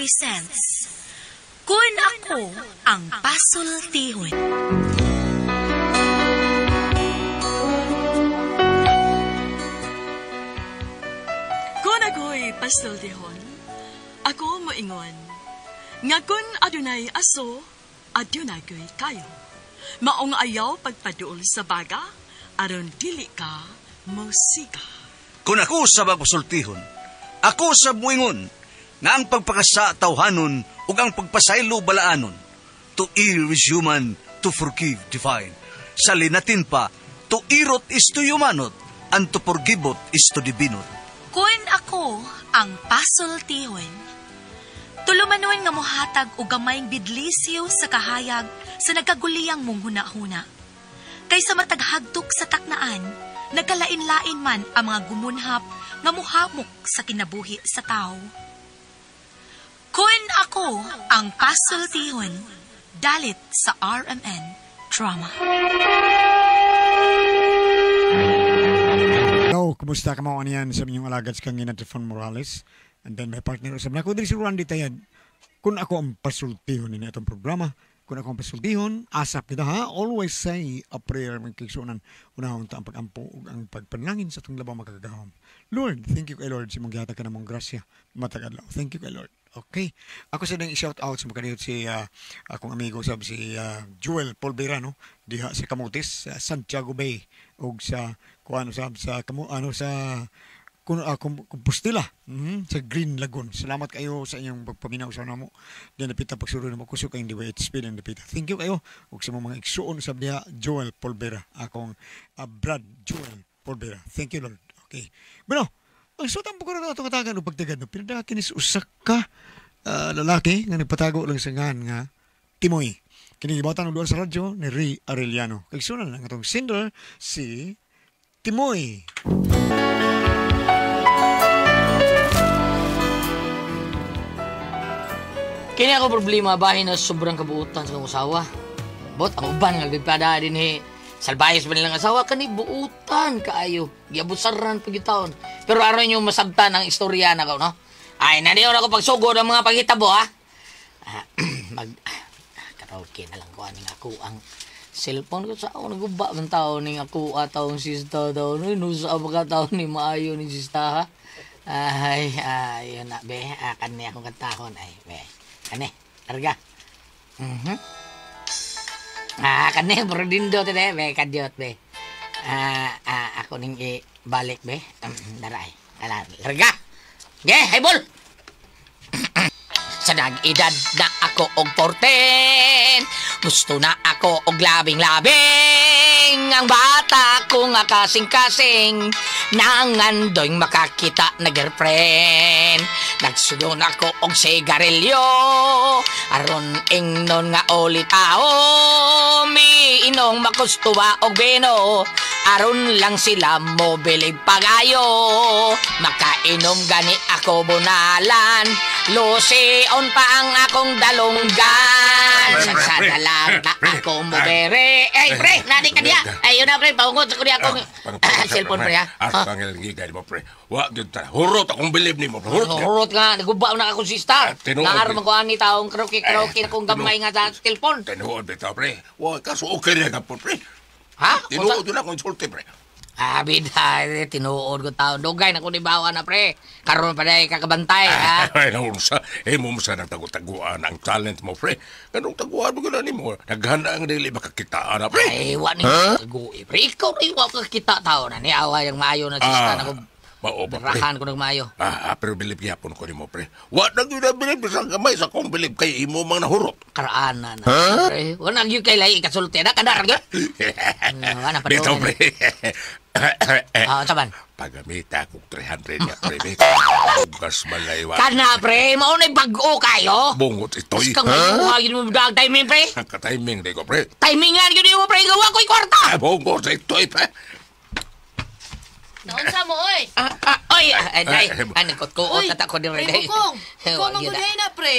presents Kun Ako Ang Pasultihon. Kun ako'y pasultihon, ako moingon, nga kun adunay aso, adunay ko'y kayo. Maong ayaw pagpaduol sa baga, aron dili ka mosika. Kung ako sa magpasultihon, ako sa muingon, nga ang pagpakasa tawhanon ug ang pagpasaylo balaanon. To err is human, to forgive divine. Sa linatin pa, to irot is to humanot, and to forgiveot is to divinot. Kun ako ang pasultihon, tulumanon nga mohatag og gamayng bidlisiw sa kahayag sa nagkaguliyang mong huna-huna. Kaysa mataghagtok sa taknaan, nagkalain-lain man ang mga gumunhap nga muhamok sa kinabuhi sa tao. Kun ako ang pasultihon, dalit sa RMN Drama. Hello, kumusta ka mo aniyan sa inyong alagad sa kang Trifon Morales. And then my partner usab na ko diri si Randy Tayad. Kun ako ang pasultihon nini atong programa, kun ako ang pasultihon, asap kita ha, always say a prayer mga kaigsuonan. Unahon ta ang pag-ampo ug ang pagpanalangin sa atong labaw makagagahom. Lord, thank you kay Lord sa imong gihatag ka namong grasya matag adlaw. Thank you kay Lord. Okay. Ako sa nang i-shout out sa makadiyot si akong amigo sab si Joel Polvera, no, diha sa Camotes, sa Santiago Bay ug sa kuan sab sa kamo ano sa Compostela, sa Green Lagoon. Salamat kayo sa inyong pagpaminaw sa namo. Diyan napita pagsuroy namo kusog kayong DYHP diyan napita. Thank you kayo ug sa mga igsuon sab diha Joel Polvera, akong Brad Joel Polvera. Thank you Lord. Okay. Bueno, ang suot ang bukod na itong katagan o pagtagad, no? Pinadakin kinis usak ka lalaki nga nagpatago lang sa ngan nga Timoy. Kinigibatan og duol sa radyo ni Ray Arellano. Kaigsunan lang atong sender si Timoy. Kini ako problema bahin na sobrang kabuutan sa akong asawa. Bot, ang uban nga nagpada din eh. Salbayos ba nilang asawa? Kani buutan kaayo. Giabusaran pag taon. Pero aron nyo masabtan ang istorya na ko, no? Ay, naniyon ako pagsugod ang mga paghitabo, ha? Karaoke na lang ko aning ako ang cellphone ko sa ako. Naguba man tao ning ako ataong sista daw. Nusa ba ka tao ni maayo ni sista, ha? Ay, ayun na, be. Kani akong kantahon. Ay, be. Kani, karga. Mhm. Kani, bro dindo tede, be, kadyot, be. Ako ning ibalik, be. Daray. Ala, karga. Ge, haybol! Sa nag-edad na ako og 14, gusto na ako og labing-labing. Ang bata ko nga kasing-kasing, nangandoy makakita na girlfriend. Nagsuyon ako og sigarilyo, aron ingnon nga oli tao. Miinong makustuwa og bino, aron lang sila mobilib pagayo. Makainom gani ako bunalan, lusion pa ang akong dalunggan. Sa dalag na ako mobere. Ay, pre, nani ka diya. Ay, yun na, pre, paungod sa kuya akong cellphone, pre, ha? Arpangel giga mo, pre. Wa gyud ta. Hurot akong bilib nimo, pre. Hurot. Hurot nga, naguba na akong sister. Tinuod. Naaro man ko ani taong karaoke-karaoke na kong gamay nga sa cellphone. Tinuod bitaw, pre. Wa kaso okay ra ka po, pre. Ha? Tinuod na akong insulti, pre. Bida, tinuod ko taon. Dugay na ko ni bawa na, pre. Karon pa dahil kakabantay, ha? Ay, naunsa. Eh, mo sa nagtago-taguan ang talent mo, pre. Ganong taguan mo gano'n mo. Naghana ang dili makakitaan na, pre. Ay, wa ni tago, eh, pre. Ikaw rin, wa kakita taon na. Ni awa yung maayo na sista na ko. Mao ba, pre? Berahan ko ng maayo. Pero bilib gyapon ko nimo, pre. Wa na gyud ang bilib sa gamay sa akong bilib kay imo mang nahurot. Karaanan na, pre. Wa na gyud kay lahi ikasulti na kana gyud. Wa na pa Bitaw, pre. Saban. Pagamita akong 300 niya, pre. Bugas malay wa. Kana, pre, mao na bag-o kayo. Bungot itoy. Kang may mo dag timing, pre. Ang ka-timing di ko, pre. Timingan gyud mo, pre, gawa ko'y kwarta. Bungot itoy, pre. Naunsa mo, oy? Oy, ay, ay, nagkot-kuot at ako din Pre, rin. Bukong. Ikaw nang guday na, pre.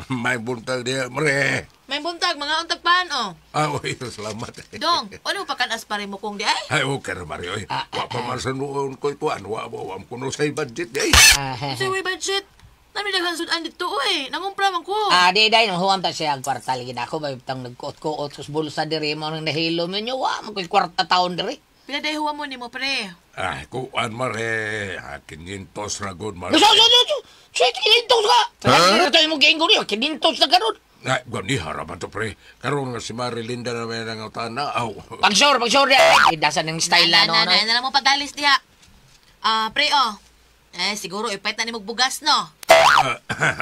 May buntag diya, pre. May buntag, mga untag paan, oh. Uy, salamat. Dong, ano pa kanas pa rin mo kong di ay? Ay, okay ra, Mario. Wa pa man sa noon ko ikuan. Wa, wa, wa, kuno sa budget, ay. Sa way budget. Nami daghan sudan dito oy. Nangumpra man ko. Ah, di day nang huwam ta siya ang kwarta lagi na ako may tang nagkuot-kuot sa bulsa diri mo nang nahilo mo wa man ko'y kwarta taon diri. Pila day huwam mo nimo pre? Ay, kuan mare. 500 ra gud mare. So so so. So kinintos ka. Huh? Ito mo giingon niyo, kinintos na karon. Ay, gani harapan to pre. Karon nga si Marilinda na may nangutana. Aw. Pag-sure diya. Dasan ng style na no. Na, na, na mo pagalis diha. Ah, pre oh. Eh, siguro ipait na ni magbugas no.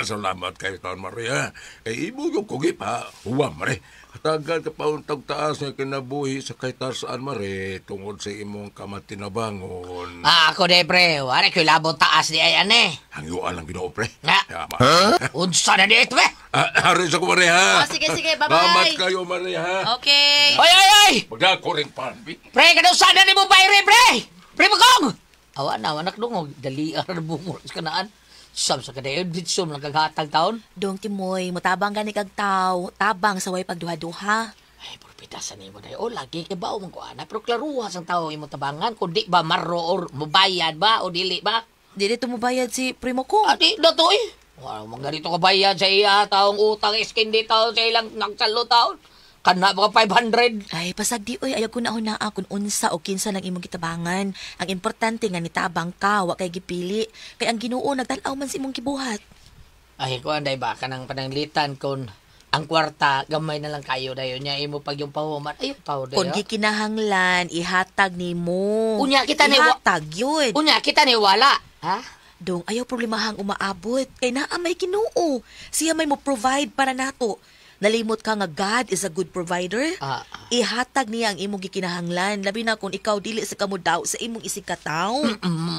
Salamat kayo taon Maria. Eh, imo yung kugi pa. Huwam, mare. Tagal ka pa untag taas na kinabuhi sa kaytarsaan, mare, tungod sa imong kamatinabangon. Ah, ako de, pre. Wala ko'y labot taas di ay ane. Hangyuan lang Ginoo, pre. Nga. Huh? Unsa na di ito, pre? Ah, aris ako, mare, ha? Oh, sige, sige. Bye-bye. Salamat kayo, mare, ha? Okay. Oy, oy, oy! Magdako rin pan, bi. Pre, kano sana ni mo bayre, pre? Pre, magkong! Awa na, anak dungog. Dali, aran bumur sa kanaan. Sab sa kadayon, ditso lang kaghatag taon. Dong Timoy, mutabang gani kag taw, tabang sa way pagduha-duha. Ay, purpitasan nimo dayo. O, lagi kay bao man ko ana, pero klaruha sang tao imong tabangan kung di ba marro or mubayad ba o dili ba. Dili to mubayad si primo ko. Ah, di na to eh. Wala man ganito kabayad sa iya, taong utang iskin di taon sa ilang nagsalo taon. Kana mga 500. Ay, pasagdi oy, ayaw ko na hunaa kung unsa o kinsa lang imong gitabangan. Ang importante nga nitabang ka, wa kay gipili. Kay ang Ginoo nagtan-aw man sa imong gibuhat. Ay, kuan day ba kanang pananglitan kon ang kwarta gamay na lang kayo dayon niya imo pag yung pahuman. Ay, tao dayo. Kung gikinahanglan, ihatag nimo. Unya kita ni ihatag yun. Unya kita ni wala. Ha? Dong, ayaw problemahang umaabot. Kay naa may Ginoo. Siya may mo provide para nato. Nalimot ka nga God is a good provider. Ihatag niya ang imong gikinahanglan. Labi na kung ikaw dili sa kamudaw sa imong isikataw.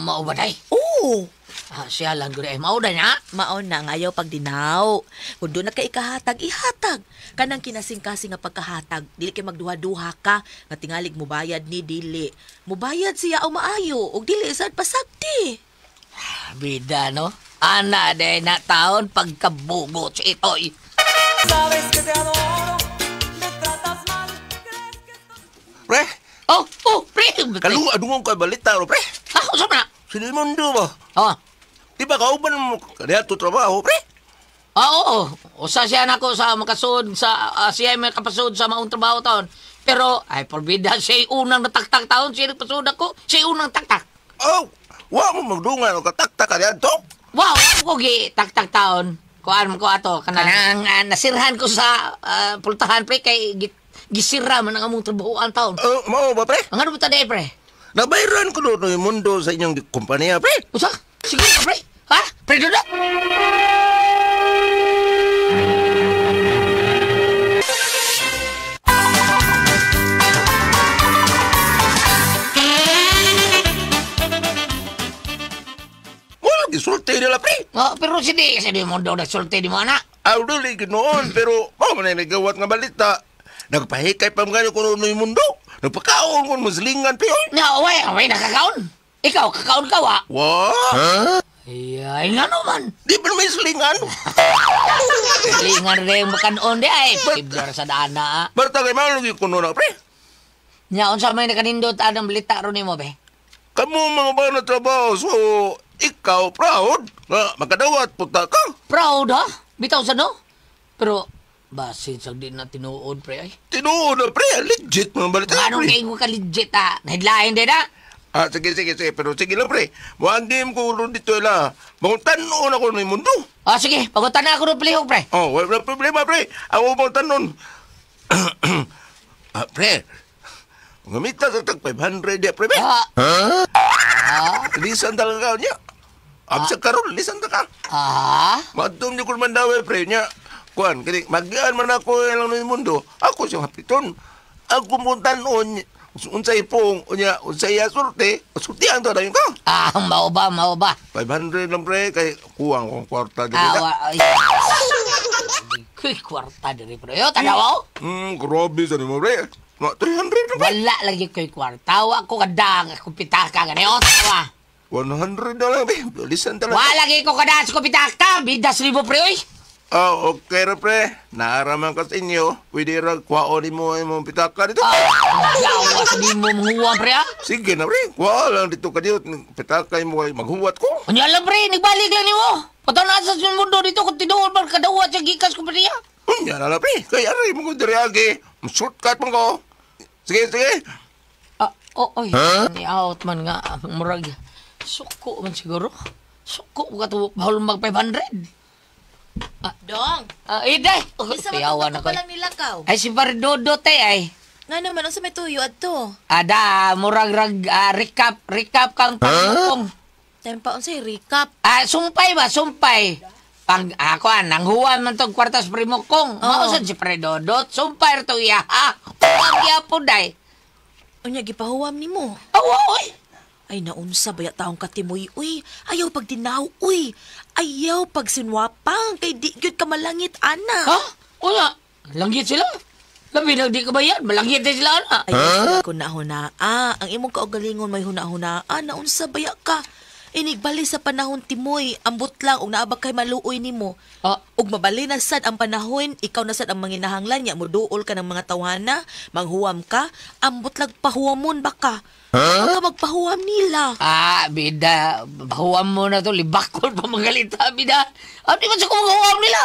Mao ba day? Oo. Ah, siya lang gud ay mao day na. Mao na nga ayaw pagdinaw. Kung doon na ka ikahatag, ihatag. Kanang kinasing-kasing nga pagkahatag, dili kay magduha-duha ka nga tingalig mubayad ni dili. Mubayad siya o maayo ug dili sad pasagdi. Bida no. Ana day na taon pagkabugot sa itoy. Sabes que te adoro, me tratas mal. Pre! Oh, oh, pre! Kalunga, adungong ka balita, ro, pre! Ah, usap na! Sinimundo ba? Oh. Di ba kauban mo kaya to trabaho, pre? Ah, oo. Usa siya nako sa makasud, sa, siya may kapasud sa maong trabaho taon. Pero, ay, porbida, siya unang nataktak taon, siya nagpasud ako, siya unang taktak. Oh, wa mo magdungan o kataktak ka to? Wow, ako gi taktak taon. Kuan mo ko ato kanang nasirhan ko sa pultahan pre kay gisira man ang among trabahoan taon. Mao ba pre? Ang ano ba taday pre? Nabayran ko doon yung mundo sa inyong kumpanya pre. Usa? Siguro ka pre? Ha? Pre doon na? Wala, gisulti nila pre. Oh, pero sini mundo nagsulti ni mo anak. Ah, really, ginoon. Pero, mao man ay nagawat nga balita. Nagpahikay pa mga kuno no mundo. Nagpakaon kon muslingan pre. Oy. Na, away, nakakaon. Ikaw, kakaon ka wa. Wa? Huh? Ay, nga naman. Di ba may slingan? Slingan rin yung makanon di ay. Tiblar sa dana. Barta kay malugi kuno na pre. Nya, unsa may nakanindot anong balita ron nimo be? Kamu mga ba na trabaho, so ikaw proud nga makadawat puta ka. Proud ha? Bitaw sa no? Pero basin sa di na tinuod pre ay. Tinuod na pre, legit mga balita. Anong kayo ka legit ha? Nahidlain din ha? Ah, sige. Pero sige lang pre. Muangim ko ron dito ila. Manguntanon ako ng mundo. Ah, sige. Pagutan na ako ng plihog pre. Oh, wala problema pre. Ako manguntanon. Ah, pre. Ngamita sa tag 500 dia pre. Ah. Huh? Ah? Lisan talaga niya. Absa karon, lisan ta ka. Ah? Madtom niyo kun mandawi pre niya. Kuan, kini magian man ako lang ng mundo. Ako siyang hapiton. Ako muntanon unsay pong unya unsay surte, surtihan to dayon ka. Ah, mao ba, mao ba? 500 lang pre kay kuwang kong kwarta diri. Ah, ay. Kuy kwarta diri pre. Yo tanaw. Grabe sa nimo pre. Ma 300 lang pre. Wala lagi koy kwarta. Wa ko kadang ako pitaka gani. O tawa. 100 na lang pre. Lisan talaga. Wala lagi ko kadang sa pitaka. Bidas libo pre oy. Oh, okay ra pre. Naaraman ka sa inyo. Pwede ra kwaon nimo imong pitaka dito. Gawas di mo manghuwa pre ha. Sige na pre. Kuha lang dito ka dito. Pitaka mo kay maghuwat ko. Unya lang pre, nagbalik lang nimo. Pataw na sa mundo dito kung tinuod man kadawat sa gikas ko pa niya. Unya na lang, pre. Kaya aray mo ko diri agi. Shortcut mo ko. Sige, sige. Ah, oh, oy. Ni out man nga murag suko man siguro. Suko ka to bahol mag 500. Dong, Iday. isa Tiyawan man ako. ka lang nilakaw. Ay si Pardodo te ay. Nga naman, unsa may tuyo adto? Ada murag rag recap recap kang pangukong. Time pa unsay recap. Ah, sumpay ba? Sumpay. Pag ako ang huwan man tong kwartas primo kong. Oo. Mao sad si Predodot, sumpay to iya. Ha. Huwag gyapon day. Unya gipahuwam nimo. Awa oy. Ay naunsa baya taong katimoy uy. Ayaw pag dinaw uy. Ayaw pag sinwapang kay di gyud ka malangit ana. Ha? Wala. Langgit sila. Labi na di ka bayad. Malanggit din sila ana. Ay huh? Ko na hunaa. Ang imong kaugalingon may huna-hunaa. Naunsa baya ka. Inigbali sa panahon timoy, ambot lang og naa ba kay maluoy nimo. Ah. Ug mabali na sad ang panahon, ikaw na sad ang manginahanglan nya moduol ka ng mga tawhana, manghuwam ka, ambot lang pahuwamon ba ka? Huh? Ka magpahuwam nila. Ah, bida. Bahuam mo na to. Libakol pa magalita, bida. Ah, di ba sa kumuhuam nila?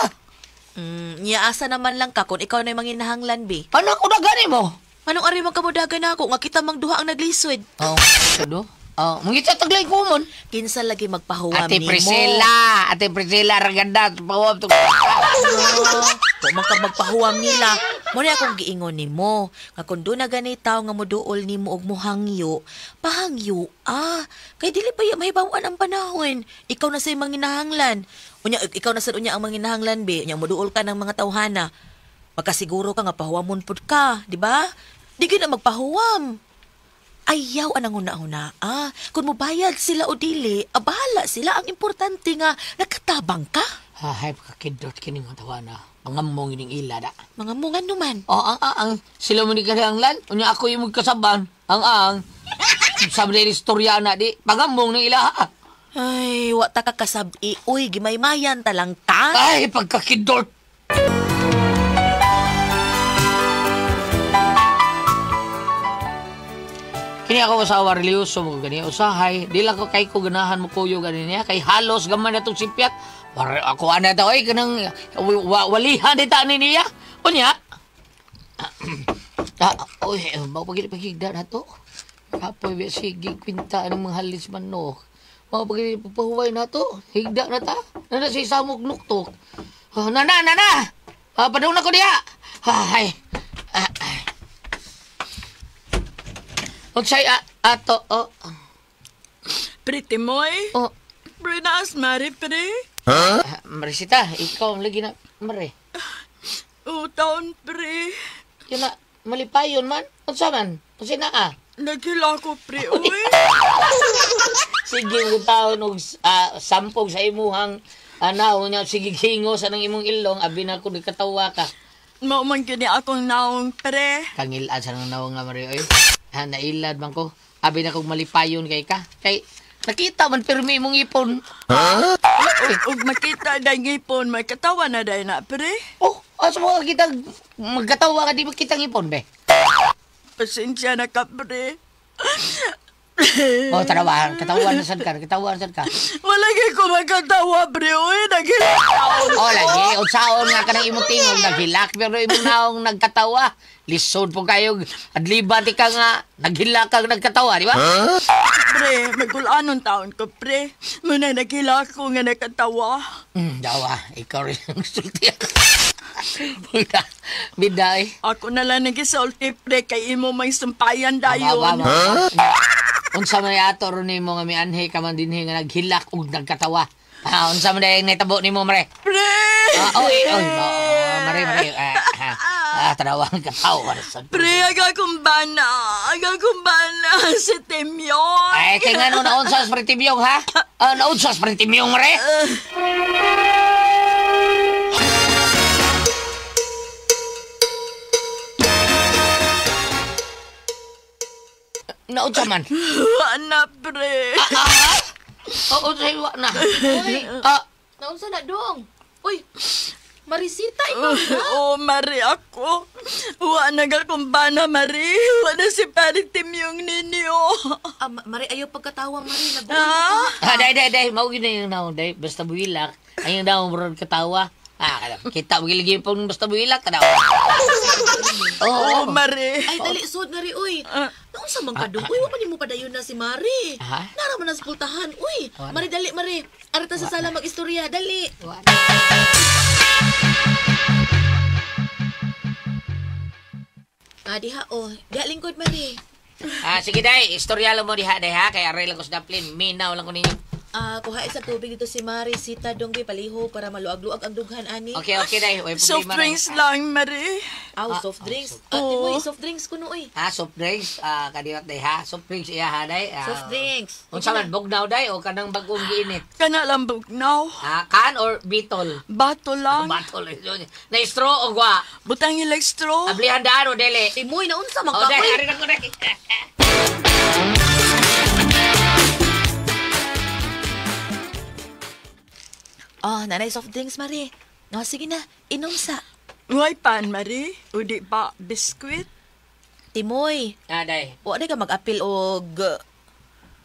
Niyaasa naman lang ka kung ikaw na yung manginahanglan, be. Paano ako na gani mo? Anong ari man kamudagan na ako nga kita mang duha ang naglisod? Oh, ano? Oh, mangita taglay ko mon. Kinsa lagi magpahuwam Ate nimo? Priscilla, Ate Priscilla raganda pahuam to. Wa man ka magpahuwam nila. Mo na akong giingon nimo nga kun doon na gani tawo nga moduol nimo og mohangyo, pahangyo ah. Kay dili pa mahibaw-an ang panahon. Ikaw na say manginahanglan. Unya ikaw na sad unya ang manginahanglan be. Unya moduol ka ng mga tawhana. Makasiguro ka nga pahuwamon pud ka, di ba? Di gyud na magpahuwam. Ayaw anang huna-huna. Ah, kung mobayad sila o dili, bahala sila. Ang importante nga, nakatabang ka. Hay pakakidot kini nga tawana. Pangamong ining ila da. Mga mungan naman. Oh, ang sila mo ni kahanglan. Unya ako yung magkasaban. Ang sabi ni istorya na di pangamong ni ila. Ay, wa ta ka kasabi. Uy, gimaymayan ta lang ta. Ay, pagkakidot. Kini ako asawa religyoso mo gani usahay di lang ko kay ko ganahan mo kuyo gani niya kay halos gamay na tong sipyat. Para ako ana ta oy kanang walihan di ta ni niya. Unya. Oy, mao pagili pagigda na to. Kapoy ba sige kwinta ng mga halis manok. Mao pagili pahuway na to. Higda na ta. Nana si samok nuktok. Nana nana. Padung na ko diha. Ay. Unsay ato oh. Pretty moy. Oh. Pre, naas mari pre. Huh? Marisita, ikaw ang lagi na mare. O taon pre. Yun na, malipayon man. Unsa man? Unsa na ka? Nagkila ko pre, uy. Sige, taon og sampog sa imuhang anaw niya sige hingo sa nang imong ilong abi na ko nikatawa ka. Mao man gyud ni akong naong pre. Kangilad sa nang naong nga mare oy. Ha, nailad man ko. Abi na kog malipayon kay ka. Kay nakita man pirmi imong ipon. Huh? Ug makita day ngipon, may katawa na day na pre. Oh, asa mo kita magkatawa ka di makita ngipon be? Pasensya na ka pre. Oh, tarawa, katawan na sad ka, katawan sad ka. Wala gyud ko magkatawa pre, oy, naghilak. Oh, lagi unsaon nga kanang imong tingog naghilak pero imong naong nagkatawa. Lisod po kayo adliba ti ka nga naghilak kag nagkatawa, di ba? Huh? Pre, magulanon taon ko pre. Muna naghilak ko nga nagkatawa. Dawa, ikaw rin ang sulti. Bida, bida eh. Ako na lang nagisulti pre kay imo may sumpayan dayon. Huh? Unsa man ato ron nimo nga mianhi ka man dinhi nga naghilak ug nagkatawa. Ah, unsa man dayang nahitabo nimo mare? Pre. Oy, oy, mare, mare. Tanawang katawa sa. Pre, aga kumbana. Aga kumbana si Timyong. Ay, kay ngano naunsa sa Pre Timyong ha? Naunsa sa Pre Timyong mare? Naunsa man? Wala, pre. Oo, sa'yo, wa na. Uy, naunsa na, dong? Uy, Marisita, ikaw na? Oh, Mari, ako. Wa na kumbana, Mari. Wa na si Pare Timyong ninyo. Ah, Mari, ayaw pagkatawa, Mari. Nag-uwi Ah? Ah, day, day, day. Mao gyud na yung naong, day. Basta buwilak. Ay, yung naong murag katawa. Ah, kita mo giligi pong basta buwilak. Kada. Oh, Oo. Mari. Ay, dali, sud na rin, uy. Naon sa mang kadung? Uy, wa man nimo padayon na si Mari. Ha? Nara man na sa pultahan. Uy, Wala. Mari, dali, Mari. Arita sa sala mag-istorya, dali. Wala. Ah, diha, oh. Diha, lingkod, Mari. Ah, sige, day. Istorya lang mo diha, day, ha? Kaya aray lang ko sa daplin. Minaw lang ko ninyo. Ah, kuha sa tubig dito si Mari, Sita, Donggi, paliho para maluag-luag ang dughan, ani. Okay, okay, day. Way Soft problema, day. drinks lang, Mari. Aw, Ah, soft ah, drinks. soft Ah, Oo. Timoy, soft drinks kuno, uy. Ah, soft drinks. Ah, kadiwat, day, ha? Soft drinks iya, ha, day? Ah, Soft drinks. Unsa man, bugnaw, day? O kanang bagong giinit? Kana lang bugnaw. Ah, kan or bitol? Bato lang. Batol. Na straw o gwa? Butang ilag straw. Ablihan daan o dili? Timoy, naunsa man O, ka, day, uy. ari na ko, day. Oh, nanay, soft drinks, Mari. No, sige na, inom sa. Way pan, Mari. Udi ba, biskwit? Timoy, Ah, day. wa na ka mag-apil og...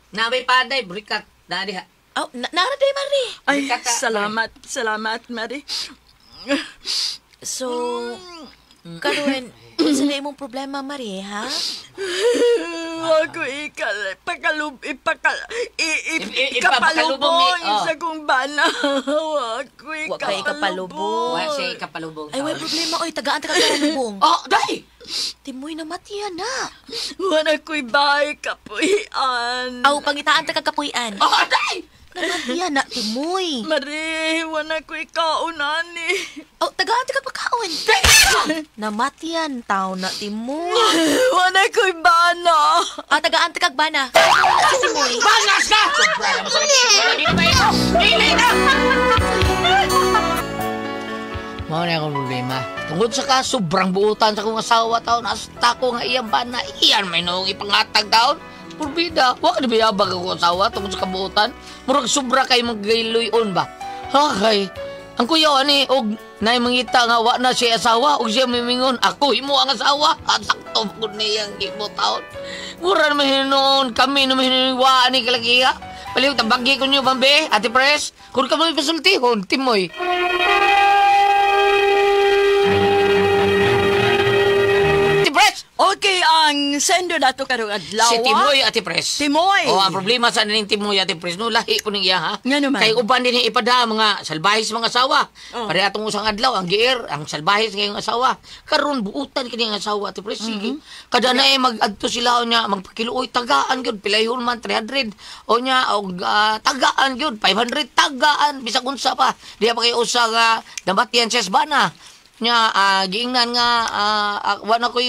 Na may panday, brikat. Na diha. Aw, na nara day, Mari. Ay, Kaka- salamat. Salamat, Mari. So, karon, unsa na imong problema, Mari, ha? Ako ikal, pakalub, ipakal, i, i, Ipapalubong ikapalubong ni- oh. sa kong bana. Ako Wa kay ikapalubong. Wa siya ikapalubong. Ay, way problema, oy, tagaan ta ka kalubong. Oh, day! Timoy, namatiya na. Wala ko'y bahay kapuian. Aw, pangitaan ta ka kapuy-an. Oh, day! Namatiya na, Timoy. Mari, wala ko'y kaunani. Aw, tagaan ta ka pagkaon. Namatiyan taw na, Timoy. Wala ko'y bana. Ah, tagaan ta kag bana. Si Timoy. Bangas ka! Sobra naman sa Dili ba ito? Dili na! Mao na akong problema. Tungod sa ka, sobrang buutan sa akong asawa taon, hasta ko nga iyang bana, iyan may noong ipangatag taon. Purbida, wa ka na biyabag akong asawa tungod sa kabuutan. Murag sobra kay maggayloy-on ba? Okay. Ang kuya ani og nay mangita nga wa na siya asawa og siya mimingon ako imo ang asawa at sakto gud niyang imo taon. Mura naman hinuon kami naman hinuon wa ani kalakiha. Paliw tabagi ko niyo bambe, Ate Pres. Kung ka mo pasultihon, Timoy. Ate Pres! Okay, ang sendo nato karong adlaw. Si Timoy, Ate Pres. Timoy. Oh, ang problema sa ning Timoy, Ate Pres, no, lahi po ning iya, ha? Ngano man? Kay uban din ipada mga salbahis mga asawa. Oh. Pare atong usang adlaw, ang giir, ang salbahis ngayong asawa. Karon buutan kini ang asawa, Ate Pres. Sige. Kada na eh, mag-adto sila o niya, magpakiluoy, tagaan gyud, pilayhon man, 300. O niya, og tagaan gyud, 500, tagaan, bisag unsa pa. Diya pa kay usa nga, namatian siya sa bana. Nya, giingnan nga, wa na ko'y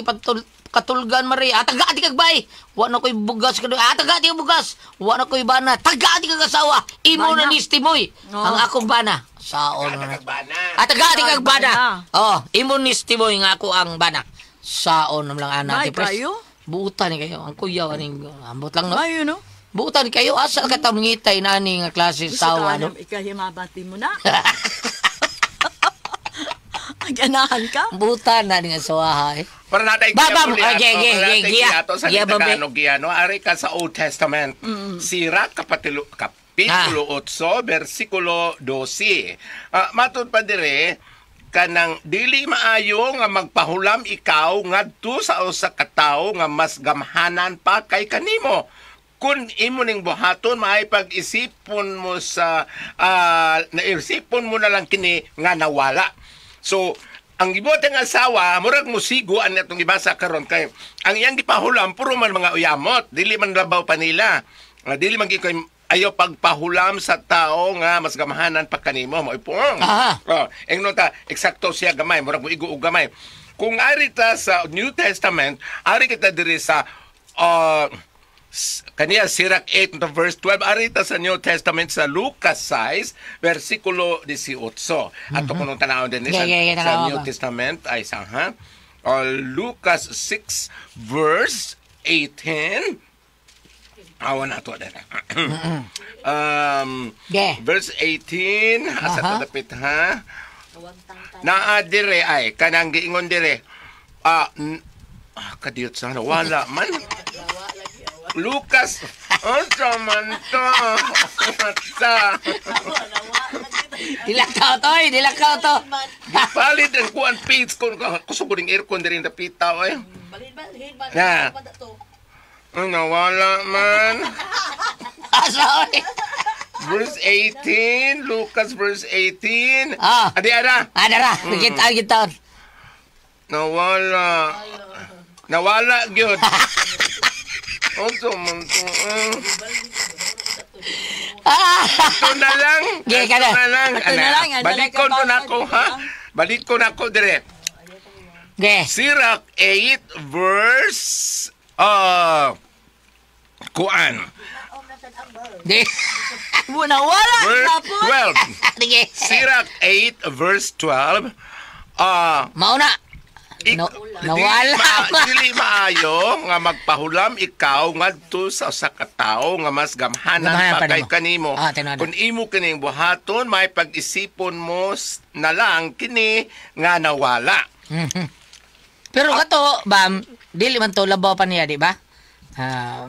katulgan mari. Ah, taga di kag bay. Wa na ko'y bugas kadu. Ah, taga di kag bugas. Wa na ko'y bana. Taga di kag asawa. Imo na Bana. ni Timoy. Oh. Ang akong bana. Saon na. Bana. Ah, taga di kag bana. Bana. Oh, imo ni Timoy nga ako ang bana. Saon na lang ana May ti pres. kayo? Buutan ni kayo. Ang kuyaw aning ambot lang no. Ayo no. Buutan kayo asa ka ta mangitay na ani nga klase Gusto ka sawa no. alam, ikahimabati mo na. Ganahan ka? Buutan na ni nga sawa eh. Para natay Ba, ba, okay, okay, okay, giya. ato sa Giya, babe. Tagalog giya, no? Ari ka sa Old Testament. Sira kapitulo 8 versikulo 12. Matud pa dire kanang dili maayo nga magpahulam ikaw ngadto sa usa ka tawo nga mas gamhanan pa kay kanimo. Kung imo ning buhaton maay pag-isipon mo sa naisipon mo na lang kini nga nawala. So ang gibuhat ang asawa, murag musigo ang atong gibasa karon kay ang iyang gipahulam puro man mga uyamot, dili man labaw pa nila. Dili man gyud kay ayaw pagpahulam sa tao nga mas gamhanan pa kanimo mo ipong. Aha. Oh, ingnon ta eksakto siya gamay, murag mo igo og gamay. Kung ari ta sa New Testament, ari kita diri sa kaniya Sirach 8 to verse 12 ari ta sa New Testament sa Lucas 6 versikulo 18. Ato kunong tanawon din Yeah, yeah, yeah, sa tanawa New ba? Testament ay sa ha. Lucas 6 verse 18. Awa na to din. Yeah. Verse 18 asa Aha. to dapit ha. Naa dire ay kanang giingon dire. Kadiyot sana wala man. Lucas, unsa man to? Sa Dilakaw to, oy, dilakaw to. Gipalit ang kuan page ko kusog ko ning aircon diri dapita oy. Na. Ay, nawala man. Asa, oy. Verse 18, Lucas verse 18. Ah. Adi ara. Ah, dara, kita kita. Nawala. Nawala gyud. Unsa man to? Ah, Ito na lang. Gaya ka na. Ito na lang. Ito na lang, ano Balik ko na na ako, ha? Balik ko na ako dire. Ge. Sirach 8 verse kuan. Di. Wala Verse na po. 12. Sige. Sirach 8 verse 12. Mauna. No, nawala pa. Dili maayo nga magpahulam ikaw ngadto sa usa ka tawo nga mas gamhanan Gamhanan pa pa kay nimo. kanimo. Ah, tinuod. Kung imo kining buhaton, may pag-isipon mo na lang kini nga nawala. Pero kato, bam, dili man to labaw pa niya, di ba?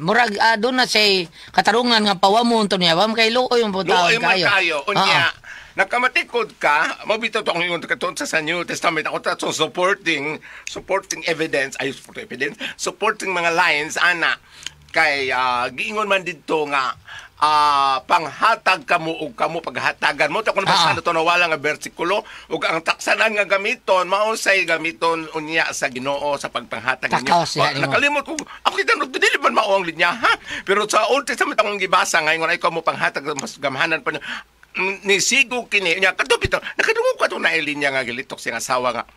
Murag doon na say katarungan nga pawamon to niya, bam kay luoy man po taon Luoy man kayo. kayo. Unya, nakamatikod ka, mabito to ang ingon katon sa New Testament ako ta so supporting evidence, ay supporting evidence, supporting mga lines ana kay giingon man didto nga panghatag kamo og kamo paghatagan mo. Ta kun basta to nawala nga bersikulo ug ang taksanan nga gamiton mao say gamiton unya sa Ginoo sa pagpanghatag ninyo. Nakalimot ko ako kita no dili man mao ang linya ha. Pero sa Old Testament akong gibasa ngayon ay kamo panghatag mas gamhanan pa ni sigo kini nya kadto bitaw nakadungog ka to na linya nga gilitok siyang asawa nga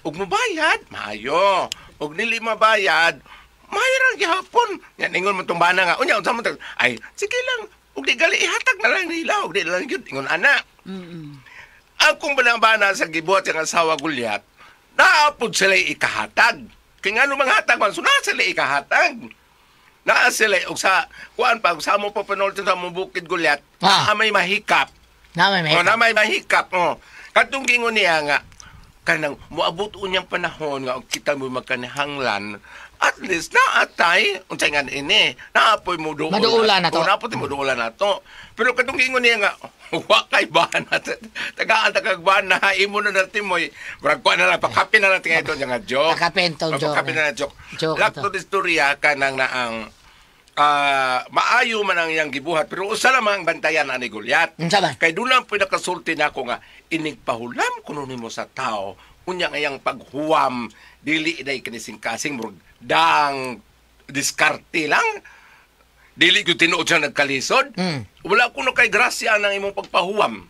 ug mobayad maayo ug dili mabayad maayo ra gihapon nya ningon man tong bana nga unya unsa man ay sige lang ug di gali ihatag na lang nila ug di lang gyud ingon ana. Akong bana sa gibuhat siyang asawa Gulyat naapod sila ikahatag kay ngano manghatag man so naa sila ikahatag. Naa sila og sa kuan pa sa mo pa panulti sa mo bukid Gulyat may mahikap. Na may mahikap. Oh, na may mahikap. Oh. Katong gingon niya nga kanang moabot unyang panahon nga og kita mo magkanahanglan at least naatay unsay nga ini naapoy mo duol. Maduula na to. Oh, naapoy mo duula na to. Pero katong gingon niya nga wa kay bana tagaan takag bana imo na natimoy murag kuan na lang pakapin na lang tingay ito nga joke. Pakapin to joke. Pakapin na joke. Lakto istorya kanang naang maayo man ang iyang gibuhat pero usa lamang ang bantayan ani Goliath. Kay doon lang pinakasulti nako nga inigpahulam kuno nimo sa tao unya ang iyang paghuwam dili iday kinising-kasing murag dang diskarte lang dili gyud tinuod siya nagkalisod. Wala kuno kay grasya ang imong pagpahuwam.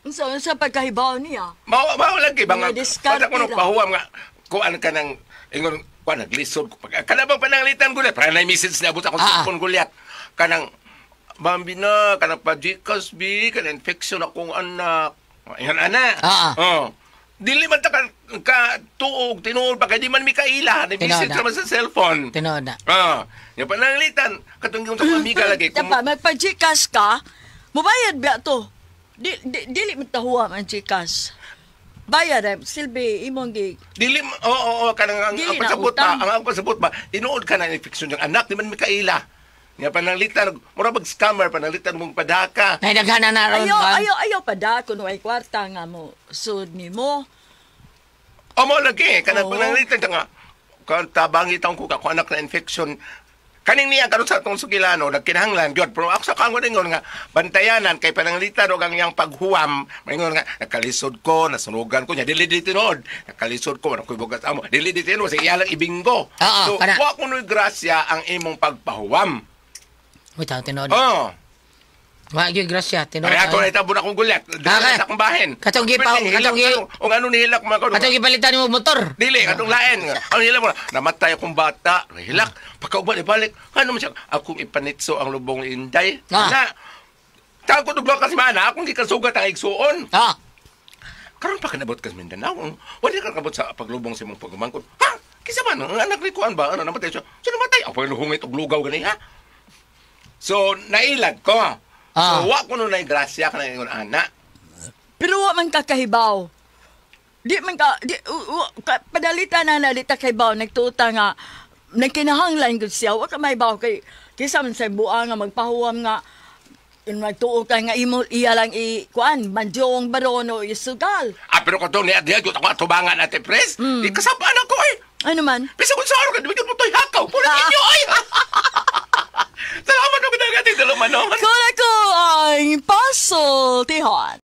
Unsa pagkahibaw niya? Mao lagi ba nga wala kuno pahuwam nga kuan ka nang ingon kuan naglisod ko pag kanabang pananglitan Goliath para na message na abot akong cellphone Goliath kanang bambi na kanang pa-Gcash bi kanang infection akong anak ingon ana. Oh dili man ta ka tuog tinuod pa kay di man mi kaila ni message naman sa cellphone tinuod na. Yung pananglitan katong yung sa amiga lagi kung magpa-Gcash ka mobayad ba to dili man tahuwa ang Gcash. Bayad ay silbi imong gi. Dili oo kanang ang pasabot ba, ang pasabot ba tinuod ka na infection ng anak di man mikaila. Nya pananglitan mura bag scammer pananglitan mong padaka. Nay daghana na ron. Ayo pada kun way kwarta nga mo sud nimo. Amo lagi kanang pananglitan nga kan tabangi taong ko ka anak na infection. Kaning niya karon sa atong sugilano nagkinahanglan gyud pero ako sa kangon ingon nga bantayanan kay pananglitan og ang iyang paghuwam maingon nga nakalisod ko nasunugan ko nya dili di tinuod nakalisod ko wala koy bugas amo dili di tinuod sa iya lang ibinggo. So wa kunoy grasya ang imong pagpahuwam. Uy taw tinuod. Oh. Wa gyud grasya tinuod. Ay ato na itabo na akong Gulyat. Dili sa akong bahin. Katong gipaw katong gi og ano nihilak man ko. Katong gipalitan nimo motor. Dili katong lain. Ano nihilak mo namatay akong bata. Hilak pagkaugma ibalik. Ano man siya akong ipanitso ang lubong inday. Na tago duglo kasi mana akong gikasugat ang igsuon. Karon pa kanabot kas Mindanao. Wala ka kabot sa paglubong sa imong pagumangkon. Ha? Kinsa man ang anak ni kuan ba? Ano namatay siya? Siya namatay. Ako hungit og lugaw gani ha. So nailad ko. So, wa ko nun ay grasya ka na ingon ana. Pero wa man kakahibaw. Di man ka di ka, padalita na na di ta kay baw nagtuta nga nagkinahanglan gud siya. Wa ka may baw kay kisa man sa buang nga magpahuwam nga nagtuo ka nga imo iya lang i kuan mandyong baron o isugal. Ah, pero katong niya diya, ako atubangan ate Pres. Di kasabaan ako eh. Ano man? Bisa kung sa araw ka, di ba mo to'y hakaw? Puro inyo ay! Salamat ako na natin, dalaman. Kung ako ang pasultihon.